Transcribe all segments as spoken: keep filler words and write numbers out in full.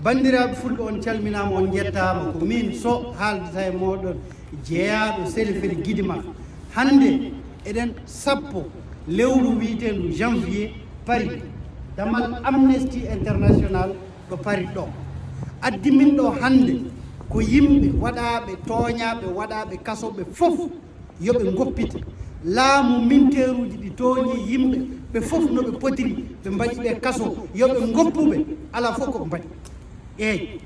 Banndiraaɓe fulɓe, on calminaama, on njettaama. Ko miin Soh haaldata e mooɗon, jeyaaɗo Selefere Gidima. Hannde eɗen sappo lewru wiyeteendu janvier Paris, damal Amnesty International ɗo Paris ɗo. Addi min ɗo hannde ko yimɓe waɗaaɓe tooñaaɓe, waɗaaɓe kasoɓe fof, yo ɓe ngoppite. Laamu minteeruuji ɗi tooñi yimɓe ɓe fof no ɓe potiri, ɓe mbaɗi ɓe kaso, yo ɓe ngoppuɓe, alaa fof ko ɓe mbaɗi. Eey,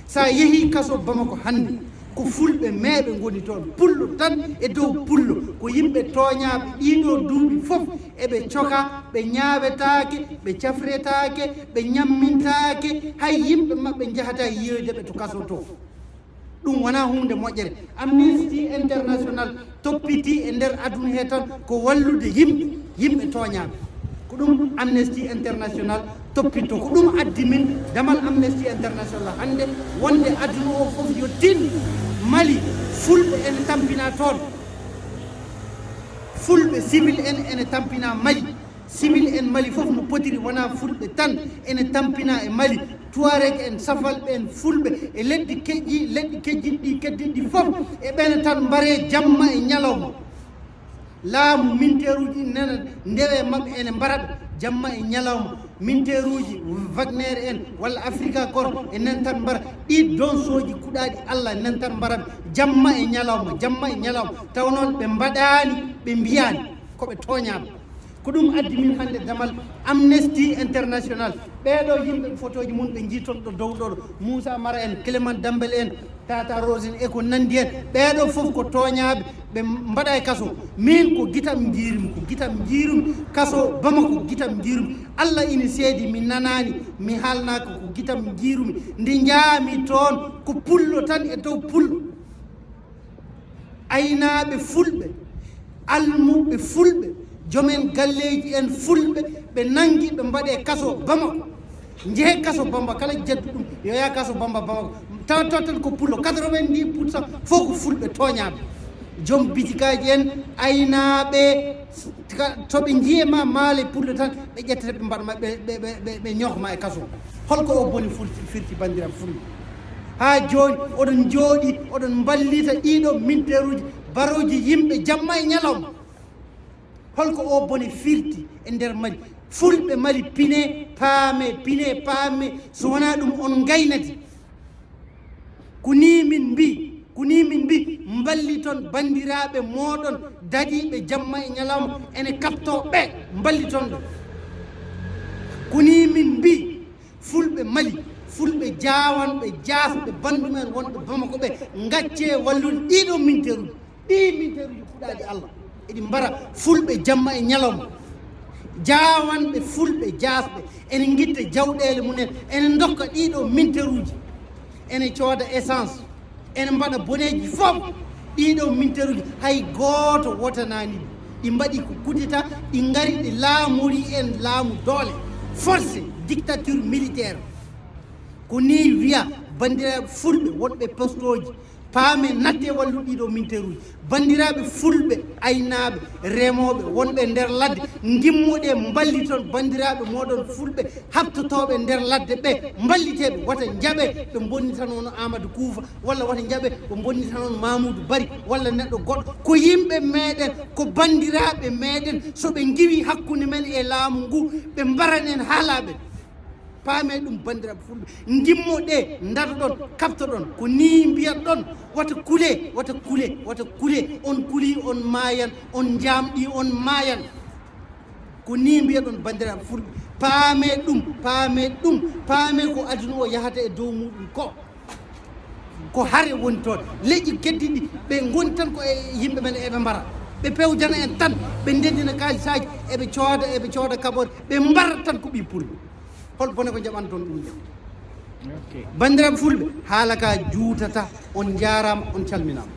so a yehii kaso Bamako hannde, ko fulɓe meeɓe ngoni toon, pullo tan e dow pullo, ko yimɓe tooñaaɓe ɗiɗo duuɓi fof, eɓe coka, ɓe ñaawetaake, ɓe cafretaake, ɓe ñammintaake, hay yimɓe maɓɓe njahata yiyoyde ɓe to kaso to. Ɗum wonaa huunde moƴƴere. Amnesty International toppitii e nder aduna he tan ko wallude yimɓe, yimɓe tooñaaɓe. Ko ɗum Amnesty International toppitto. Ko ɗum addi min damal Amnesty International hannde, wonde aduna o fof yo tin. Mali, fulɓe ene tampina toon. Fulɓe civil en ene tampina Mali. Civil en Mali fof no potiri, wonaa fulɓe tan ene tampina e Mali. Tuareg en, safalɓe en, fulɓe e leɗɗi keƴƴi, leɗɗi keƴƴiɗi ɗi, keddiɗi ɗi fof, e ɓene tan mbare jamma e ñalawma. Laamu minteeruuji nana ndewe maɓɓe ene mbara ɓe jamma e ñalawma. Minteeruuji Wagner en walla Afrika Corps e nen tan mbara. Ɗi donsooji kuɗaaɗi Allah nen tan mbara ɓe jamma e ñalawma, jamma e ñalawma. Taw noon ɓe mbaɗaani, ɓe mbiyaani ko ɓe tooñaaɓe. Ko ɗum addi min hannde damal Amnesty International. Ɓeeɗo yimɓe, fotooji mum ɓe njiiton ɗo dow ɗo, Moussa Mara en, Clément Dembélé en, Tata Rose en, e ko nanndi en. Ɓeeɗo fof ko tooñaaɓe, ɓe mbaɗa e kaso. Min ko gitam njiirumi, ko gitam njiirumi. Kaso Bamako ko gitam njiirumi. Allah ina seedi, mi nanaani, mi haalnaaka, ko gitam njiirumi. Nde njaami toon, ko pullo tan e dow pullo. Aynaaɓe fulɓe, almuɓɓe fulɓe, jomen galleeji en fulɓe, ɓe nanngi, ɓe mbaɗe kaso Bamako. Njehe kaso Bamba, kala jaddu ɗum, yo yaa kaso Bamba, Bamako. Tawa toon tan ko pullo, quatre-vingt-dix pour cent fof ko fulɓe tooñaaɓe. Joom bitikaaji en, aynaaɓe, ka-, so ɓe njiyii ma maale pullo tan, ɓe ƴettata, ɓe mbaɗa ma, ɓe, ɓe, ɓe, ɓe, ɓe ñookma e kaso. Holko o boni furti-, firti, banndiraaɓe fulɓe? Haa jooni, oɗon njooɗii, oɗon mballita ɗiɗo minteeruuji, barooji yimɓe jamma e ñalawma. Holko o bone firti e nder Mali? Fulɓe Mali, pine, paame, pine, paame, so wonaa ɗum, on ngaynete. Ko nii min mbii, ko nii min mbii, mballiton banndiraaɓe mooɗon dadiiɓe jamma e ñalawma, ene kaɓtoo ɓe, mballiton ɓe. Ko nii min mbii, fulɓe Mali, fulɓe jaawanɓe, jaasɓe, banndumen wonɓe Bamako ɓe, ngaccee wallude ɗiɗo minteeruuji. Ɗii minteeruuji kuɗaaɗi Allah, eɗi mbara fulɓe jamma e ñalawma. Jaawanɓe fulɓe, jaasɓe, ene ngitta jawɗeele mum en, ene ndokka ɗiɗo minteeruuji, ene cooda essence, ene mbaɗa boneeji fof. Ɗiɗo minteeruuji, hay gooto wotanaani ɗi. Ɗi mbaɗi ko kudeta, ɗi ngari, ɗi laamori en laamu doole, forcé, dictature militaire. Ko nii wiya, banndiraaɓe fulɓe wonɓe postooji, paame, natte wallude ɗiɗo minteeruuji. Banndiraaɓe fulɓe, aynaaɓe, remooɓe, wonɓe nder ladde, ngimmoɗee, mballiton banndiraaɓe mooɗon fulɓe haɓtotooɓe nder ladde ɓe, mballiteeɓe, wata njaɓe ɓe mbonnitano no Amadou Koufa, walla wata njaɓe ɓe mbonnitano no Mamoudou Barry, walla neɗɗo goɗɗo. Ko yimɓe meɗen, ko banndiraaɓe meɗen, so ɓe ngiwii hakkunde men e laamu ngu, ɓe mbaran en haa laaɓen. Paamee ɗum, banndiraaɓe fulɓe, ngimmoɗee, ndaroɗon, kaɓtoɗon. Ko nii mbiyatɗon, wata kulee, wata kulee, wata kulee. On kulii, on maayan, on njaamɗii, on maayan. Ko nii mbiyatɗon, banndiraaɓe fulɓe, paamee ɗum, paamee ɗum, paamee ko aduna o yahata e dow muɗum ko. Ko hare woni toon. Leƴƴi keddiiɗi, ɓe ngoni tan ko e yimɓe men, eɓe mbara. Ɓe pewjana en tan, ɓe ndenndina kaalisaaji, eɓe cooda, eɓe cooda kaɓore, ɓe mbara tan ko ɓii pullo. Hol bone ko njaɓanton ɗum ɗo? Ok. Banndiraaɓe fulɓe, haala ka juutata. On njaaraama, on calminaama.